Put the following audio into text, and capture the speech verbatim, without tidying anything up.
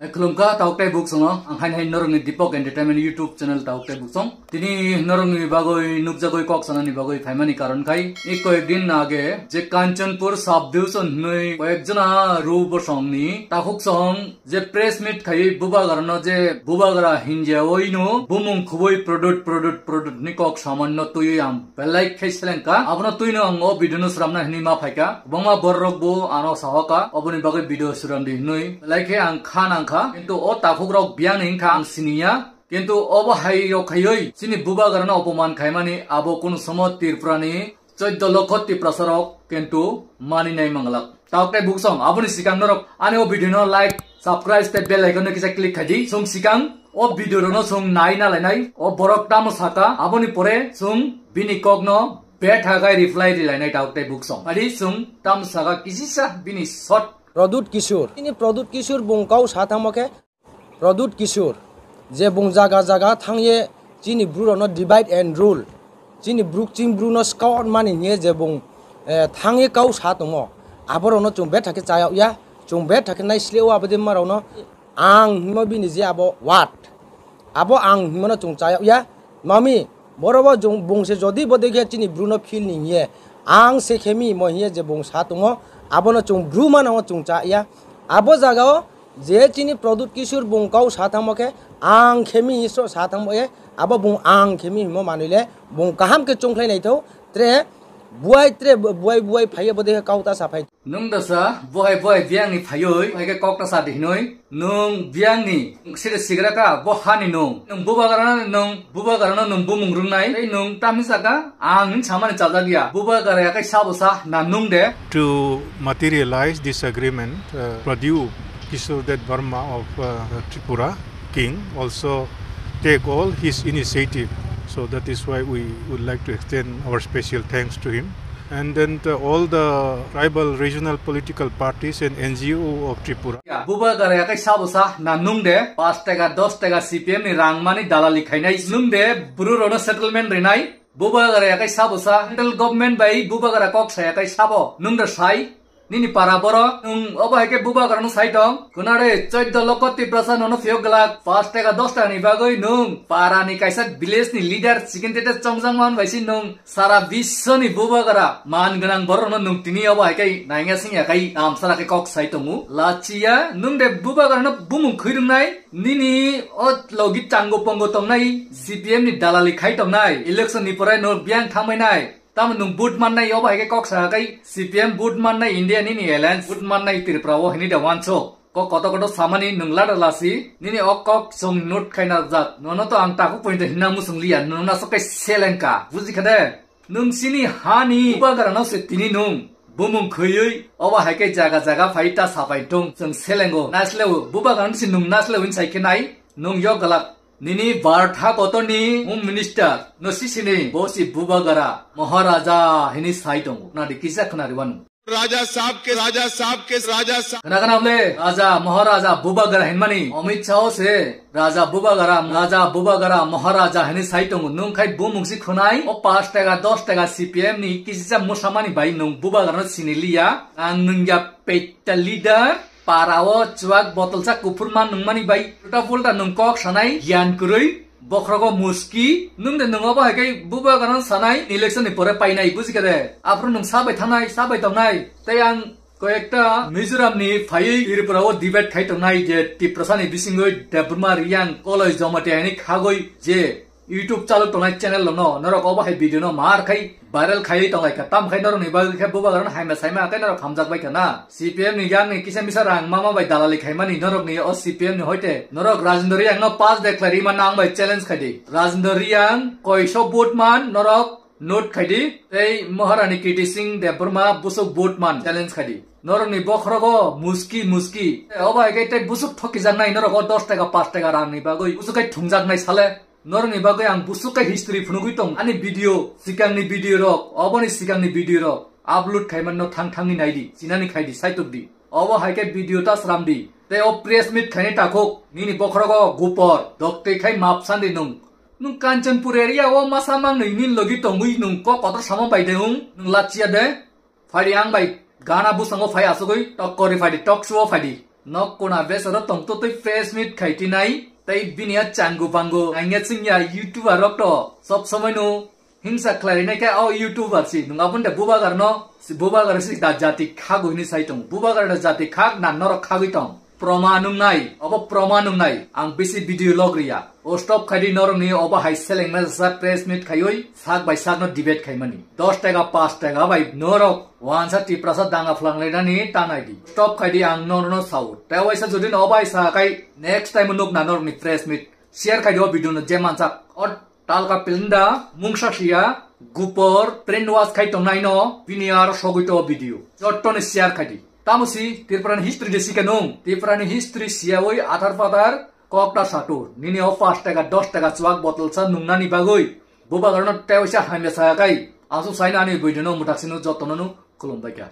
Khulumkha, tauk tei buksongo, ang hain hain norokni Deepak Entertainment YouTube channel tauk tei buksong. Tini norokni bagwi nukjagwi kok sanani bagwi phaimani karon khai, ei koyek din age je Kanchanpur sub division hinwi koyek jona ru bosongni takhuk song je press meet khaiwi bubagrano je bubagra hinjia oino bumung khubui product, product, product ni kok samanno twiwi ang belai khe selengkha. Abono twino ang o video no sramna hinwi ma phaikha. Kwbangma bororok bo ano sahoka, oboni bagwi video sramdi hinwi. Belai khe ang kha nangkha, kintu o takhukrok biyang ni wngkha ang siniya. Kintu obo hai rok khaiwi chini bubagrano opoman khaimani abo kunu somo Tripura ni choddo lokho Tiprasa rok kintu mani nai manglak. Tauk tei buksong, aboni sikang norok ani o video no like, subscribe tei bell icon no kisa click khaidi. Sung sikang o video rok no sung nai na lainai. O borok tamo saka, aboni pore sung bini kok no betha khai reply ri lainai tauk tei buksong. Adi sung tamo saka kisisa bini short. Pradyut Kishore. Ini Pradyut Kishore bung kau sa thangmo khe Pradyut Kishore, je bung jaga jaga thangye chini bru rokno divide and rule, chini bru chini bru no skaon mani hinye je bung, eh, thangye kau sa tongo, aborokno chwng betha khe chayok ya, chwng betha khe naisleo abodima rokno ang himo bini je abo word, abo ang himono chwng chayok ya, mami, boro bo chwng bung se jodi bodei khe chini bru no feel ni hinye, ang se khemi mo hinye je bung sa tongo, abono chwng bru mano chwng cha ya, abo jaga o je chini Pradyut Kishore bung kau sa thangmo khe, ang khemi iso sa thangmo e, abo bung ang khemi himo manwi le, bung kaham khe chongkhlai naithok, tre buai tre buai buai phaiye bodei khe kau ta sa phai. Nung dasa buhai buhai biyang ni phaiwi, hai khe kok ta sa di hinwi, nung biyang ni sire sigra ka bo hani nung, nung bubagrano nung bubagrano nung bumung rungnai, tei nung tamni saka ang hin samani chajak ya, bubagra ya kai sabo sa na nung de. To materialize this agreement, uh, Pradyut Kishore Debbarma of, uh, Tripura King also take all his initiative. So that is why we would like to extend our special thanks to him. And then the, all the tribal regional political parties and N G O of Tripura. Ya, bubagra ya kai sabo sa na nung de, paanch taka, dos taka C P M ni rang mani dalali khainai nung de, bru rokno settlement rinai. Bubagra ya kai sabo sa, central government bai bubagra kok sa ya kai sabo, nung de sai, nini para boro, nung obo hai khe bubagra no sai tong, kunare choddo lokho Tiprasa nono phiyok glak, paanch taka, dos taka ni bagwi nung para ni kaisa village ni leader, chicken tete chongjak man bai si nung sara biswoni bubagra man gwnang borok no nung tini obo hai khe nainga singya kai tamsara khe kok sai tongo. Lachiya nung de bubagra no bumung khwi rwngnai. Nini o logi chango pongo tongnai, C P M ni dalali khai tongnai, election ni pore no biyang thangmai nai. Tamo nung vote mannai, obo hai khe kok sa kai, C P M vote mannai, India nini alliance vote mannai, Tripura o hini da wanso. Kok koto koto samani nung lada lasi, nini o kok song note khaina jak. Nono to ang taku point hinna musung liya, nono na sokai selengka. Buji khade? Nung sini hani bubagra no se tini nung bumung khuyui obo hai khe jaga jaga phai ta sapai tung chwng selengo. Nasleo bubagra no si nung nasleo in sai khe nai nung yok galak. Nini bartha kotor ni Home Minister no si sini bo si bubagra Maharaja hini sai tongo. Khna di kisa khna di wanu. राजा साहब के, राजा साहब के, राजा साहब Khna khna ble Raja Maharaja bubagra hinmani Amit Shah o se Raja bubagra, Raja bubagra, Maharaja hini sai tongo. Nung khai bumung si khunai, o paanch taka, dos taka C P M ni kisisa musamani bai nung bubagra no sini liya. Ang nung ya peta leader, para o chuak botolsa kuphur ma nung mani bai. Ulta pulta nung kok sanai, giyan kwrwi, bokhrogo muski, nung de nung obo hai khe bubagra no sanai, election ni pore painai, buji khe de. Aphuru nung sabai thanai, sabai tongnai. Tei ang Koyekta Mizoram ni phaiwi Tripura o debate khai tongnai je Tiprasa ni bisingwi Debbarma Reang Koloi Jamatia hini khagwi je YouTube chalok tongnai channel no norok obo hai video no mar khai viral khai tonglai kha. Tam khai norok ni bagwi khe bubagra no haima saima khe norok hamjak bai kha na. C P M ni yang ni kisa misa rang mama bai dalali khai mani norok ni o C P M ni hoite norok Rajendra Reang no pass de khlai rima nang bai challenge khai di. Rajendra Reang koiso vote man norok Note khai di, tei Maharani Kirti Singh Debbarma busuk vote man challenge khai di. Norokni bokhorogo muski muski. Obo hai khe tei busuk thokijaknai norok o dos taka, paanch taka rangni bagwi. Busuk khai thungjaknai sale. Norokni bagwi ang busuk khai history phunugwi tong. Ani video, sikangni video rok, oboni sikangni video rok upload khaimanno thang thangwi naidi, sinani khai di, saitok di. Obo hai khe video ta sram di. Tei o press meet khaini takhuk, nini bokhorogo gupor, doktwi khai map san di nung. Nung Kanchanpur area o masa mangnwi nini logi tongwi nung kok kotor sama bai de wng, nung lachia de. Phai di ang bai gana busango phai asugwi tokkori phai di, talk show o phai di. Nok kona besaro tongtotwi press meet khai tinai. Tei bini a changu bangu. Ang ya ching ya YouTuber rok to. Sob somoi no hingsa khlai rinai khe o YouTuber si. Nung aboni de bubagar no. Si bubagar si da jati khagu hini sai tong. Bubagar da jati khag na norok khagwi tong. Proman wngnai, obo proman wngnai, ang bisi video log riya. O stop khaidi norokni obo hai seleng mesa press meet khaiwi sak bai sakno debate khaimani. Dos taka, pas taka bai norok wansa Tiprasa danga phlanglainani tanai di. Stop khaidi ang norokno sao. Tei waisa jodi no obo hai sa khai next time nuk na norokni press meet. Share khaidi o video no je mansak. O Talka pilinda, mungsa siya, gupor, brainwash khai tongnai no, bini aro sogwi to video. Jottoni share khai di. Tamo si, Tripura ni history de sika nung. Tripura ni history siya oi athar pathar, kok ta satu. Nini o pas taka, dos taka chuak bottle sa nung nani bagwi. Bubagar no tei oisa hamya sa kai. Asu saina ani video no mutak sinu jottono nu khulum bai kha.